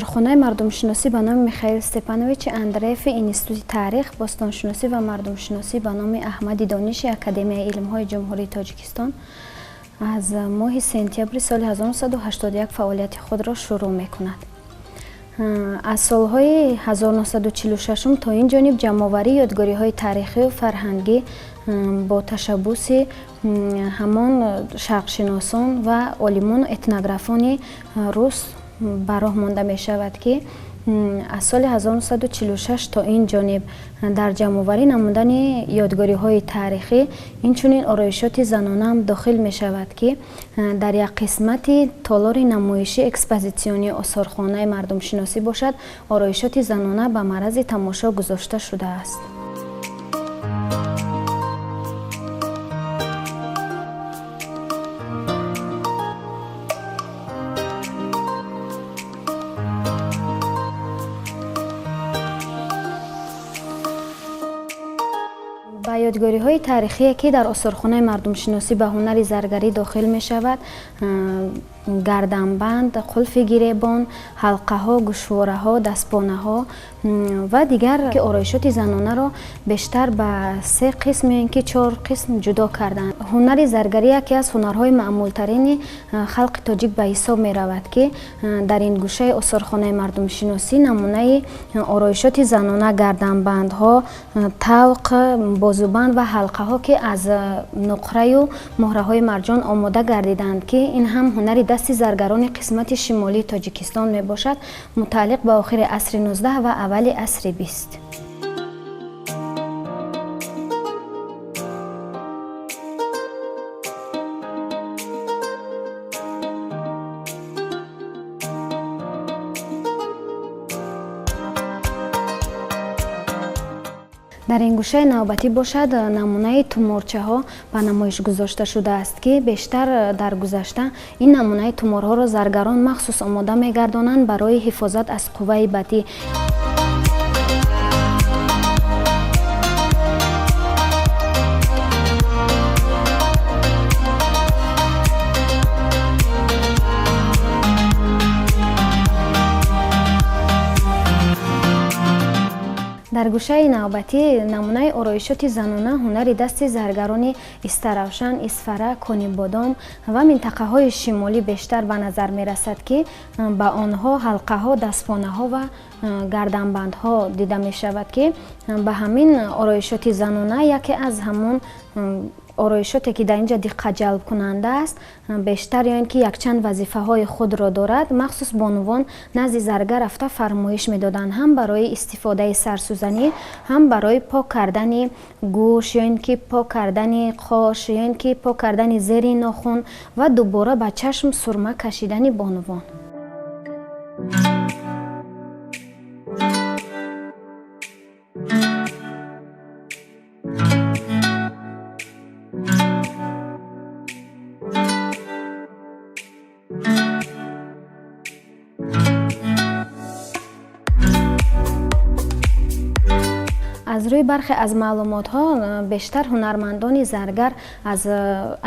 Осорхонаи мардумшиносӣ ба номи Михаил Степановичи Андрееви Институти таърих, бостоншиносӣ ва мардумшиносӣ ба номи Аҳмади Дониши Академияи илмҳои Ҷумҳурии Тоҷикистон аз моҳи сентябри соли 1981 фаъолияти худро шурӯъ мекунад. Аз солҳои 1946 то ин ҷониб ҷамъоварии ёдгориҳои таърихию фарҳангӣ бо ташаббуси ҳамон шарқшиносон ва олимону этнографони рус ба роҳ монда мешавад, ки аз соли 1946 то ин ҷониб дар ҷамъоварӣ намудани ёдгориҳои таърихӣ инчунин ороишоти занонаам дохил мешавад, ки дар як қисмати толори намоишӣ экспозитсионии осорхонаи мардумшиносӣ бошад, ороишоти занона ба маърази тамошо гузошта шудааст. Ба ёдгориҳои таърихие, ки дар осорхонаи мардумшиносӣ ба ҳунари заргарӣ дохил мешавад, гарданбанд, қулфи гиребон, ҳалқаҳо, гӯшвораҳо, дастпонаҳо ва дигар ороишоти занонаро бештар ба се қисм ё ин ки чор қисм ҷудо карданд. Ҳунари заргарӣ яке аз ҳунарҳои маъмултарини халқи тоҷик ба ҳисоб меравад, ки дар ин гӯшаи осорхонаи мардумшиносӣ намунаи ороишоти занона гарданбандҳо, тавқ, бозубанд ва ҳалқаҳо, ки аз нуқраю муҳраҳои марҷон омода гардиданд, ки ин ҳам ҳунари дасти заргарони қисмати шимолии Тоҷикистон мебошад, мутааллиқ ба охири асри 19 ва аввали асри 20. Дар ин гӯшаи навбатӣ бошад, намунаи туморчаҳо ба намоиш гузошта шудааст, ки бештар дар гузашта ин намунаи туморҳоро заргарон махсус омода мегардонанд барои ҳифозат аз қувваи бадӣ. Дар гӯшаи навбатӣ намунаи ороишоти занона ҳунари дасти заргарони Истаравшан, Исфара, Конибодом ва минтақаҳои шимолӣ бештар ба назар мерасад, ки ба онҳо ҳалқаҳо, дастпонаҳо ва гарданбандҳо дида мешавад, ки ба ҳамин ороишоти занона яке аз ҳамон ороишоте, ки дар инҷа диққатҷалбкунанда аст, бештар ё ин ки якчанд вазифаҳои худро дорад, махсус бонувон назди заргар рафта фармоиш медоданд ҳам барои истифодаи сарсӯзанӣ, ҳам барои пок кардани гӯш ё ин ки пок кардани қош ё ин ки пок кардани зери нохун ва дубора ба чашм сурма кашидани бонувон. Аз рӯи бархе аз маълумотҳо бештар ҳунармандони заргар аз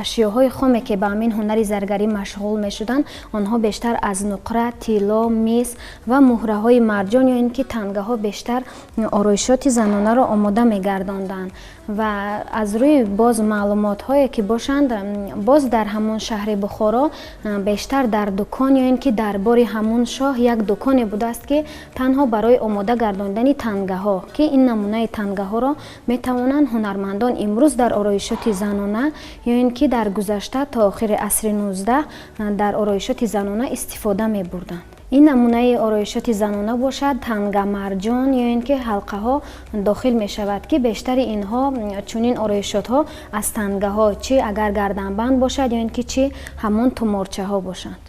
ашёҳои хоме, ки ба ҳамин ҳунари заргарӣ машғул мешуданд, онҳо бештар аз нуқра, тилло, мис ва муҳраҳои марҷон ё ин ки тангаҳо бештар ороишоти занонаро омода мегардонданд. Ва аз рӯи боз маълумотҳое, ки бошанд, боз дар ҳамон шаҳри Бухоро бештар дар дукон ё ин ки дарбори ҳамон шоҳ як дуконе будааст, ки танҳо барои омода гардондани тангаҳо, ки ин намунаи тангаҳоро метавонанд ҳунармандон имрӯз дар ороишоти занона ё ин ки дар гузашта то охири асри 19 дар ороишоти занона истифода мебурданд. Ин намунаи ороишоти занона бошад, танга марҷон ё ин ки ҳалқаҳо дохил мешавад, ки бештари инҳо чунин ороишотҳо аз тангаҳо, чӣ агар гарданбанд бошад ё ин ки чӣ ҳамон туморчаҳо бошанд.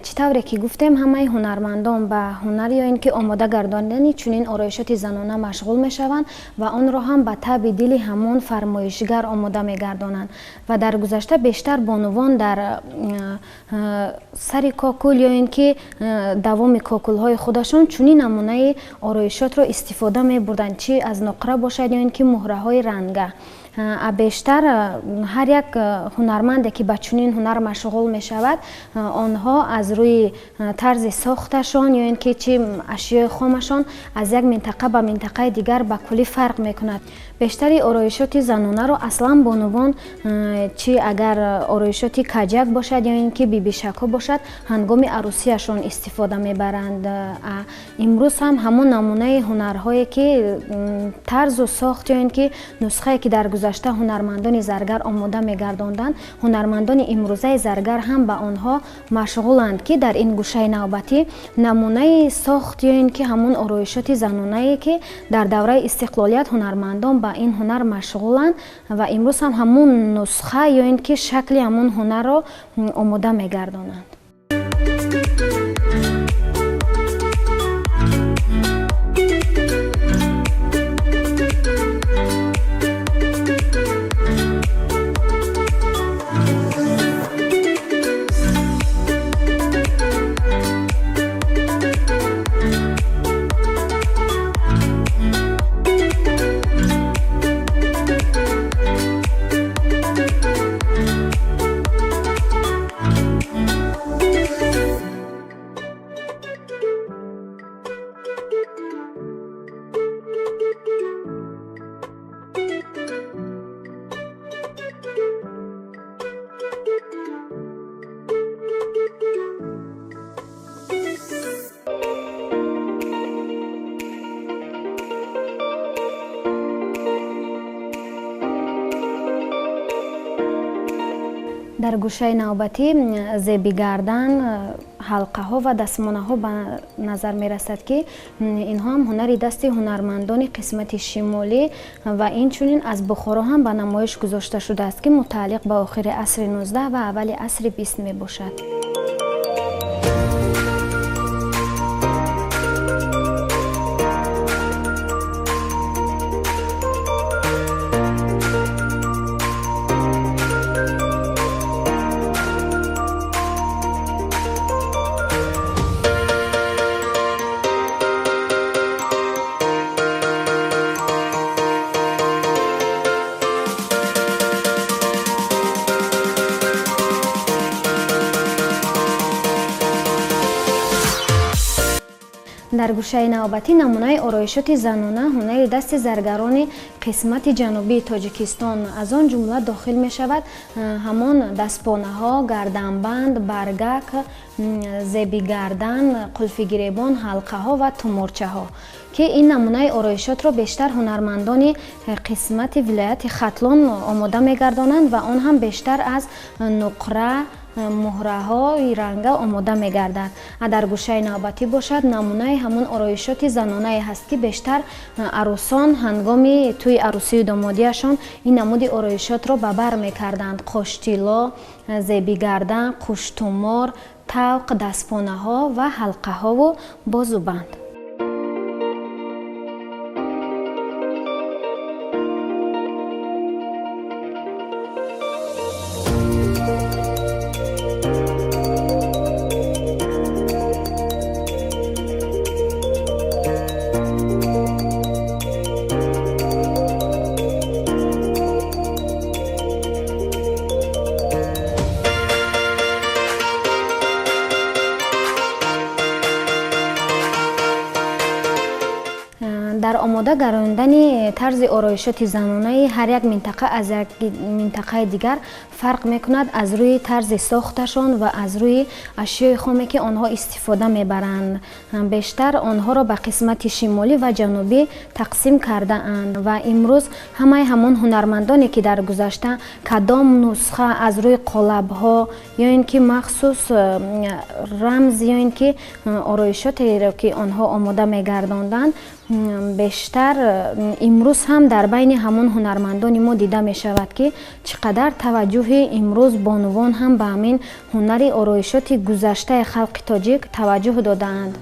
Чӣ Чӣ тавре ки гуфтем, ҳамаи ҳунармандон ба ҳунар ё ин ки омода гардондани чунин ороишоти занона машғул мешаванд ва онро ҳам ба таъби дили ҳамон фармоишгар омода мегардонанд. Ва дар гузашта бештар бонувон дар сари кокул ё ин ки давоми кокулҳои худашон чунин намунаи ороишотро истифода мебурданд, чӣ аз нуқра бошад ё ин ки муҳраҳои ранга. Бештар ҳар як ҳунарманде, ки ба чунин ҳунар машғул мешавад, онҳо аз рӯи тарзи сохташон ё ин ки чи ашёи хомашон аз як минтақа ба минтақаи дигар ба куллӣ фарқ мекунад. Бештари ороишоти занонаро аслан бонувон, чӣ агар ороишоти каҷак бошад ё ин ки бибишакҳо бошад, ҳангоми арӯсияшон истифода мебаранд. Имрӯз ҳам ҳамон намунаи ҳунарҳое ки тарзу сохт ё ин ки нусхае ки дар гузашта ҳунармандони заргар омода мегардонданд, ҳунармандони имрӯзаи заргар ҳам ба онҳо машғуланд, ки дар ин гӯшаи навбатӣ намунаи сохт ё ин ки ҳамон ороишоти занонае, ки дар давраи истиқлолият ҳунармандон ба ин ҳунар машғуланд ва имрӯз ҳам ҳамон нусха ё ин ки шакли ҳамон ҳунарро омода мегардонанд. Дар гӯшаи навбатӣ зеби гардан, ҳалқаҳо ва дастмонаҳо ба назар мерасад, ки инҳо ҳам ҳунари дасти ҳунармандони қисмати шимолӣ ва инчунин аз Бухоро ҳам ба намоиш гузошта шудааст, ки мутааллиқ ба охири асри 19 ва аввали асри 20 мебошад. Дар гӯшаи навбатӣ намунаи ороишоти занона, ҳунари дасти заргарони қисмати ҷанубии Тоҷикистон, аз он ҷумла дохил мешавад ҳамон дастпонаҳо, гарданбанд, баргак, зеби гардан, қулфи гиребон, ҳалқаҳо ва туморчаҳо, ки ин намунаи ороишотро бештар ҳунармандони қисмати вилояти Хатлон омода мегардонанд ва он ҳам бештар аз нуқра, муҳраҳои ранга омода мегардад. Дар гӯшаи навбатӣ бошад, намунаи ҳамон ороишоти занонае ҳаст, ки бештар арӯсон ҳангоми тӯи арӯсию домодияшон ин намуди ороишотро ба бар мекарданд: қоштило, зеби гардан, қуштумор, тавқ, дастпонаҳо ва ҳалқаҳову бозубанд. Дар омода гардондани тарзи ороишоти занонаи ҳар як минтақа аз як минтақаи дигар фарқ мекунад аз рӯи тарзи сохташон ва аз рӯи ашёи хоме, ки онҳо истифода мебаранд. Бештар онҳоро ба қисмати шимолӣ ва ҷанубӣ тақсим кардаанд ва имрӯз ҳамаи ҳамон ҳунармандоне, ки дар гузашта кадом нусха аз рӯи қолабҳо ё ин ки махсус рамз ё ин ки ороишотеро, ки онҳо омода мегардонданд. Бештар имрӯз ҳам дар байни ҳамон ҳунармандони мо дида мешавад, ки чӣ қадар таваҷҷӯҳи имрӯз бонувон ҳам ба ҳамин ҳунари ороишоти гузаштаи халқи тоҷик таваҷҷӯҳ додаанд.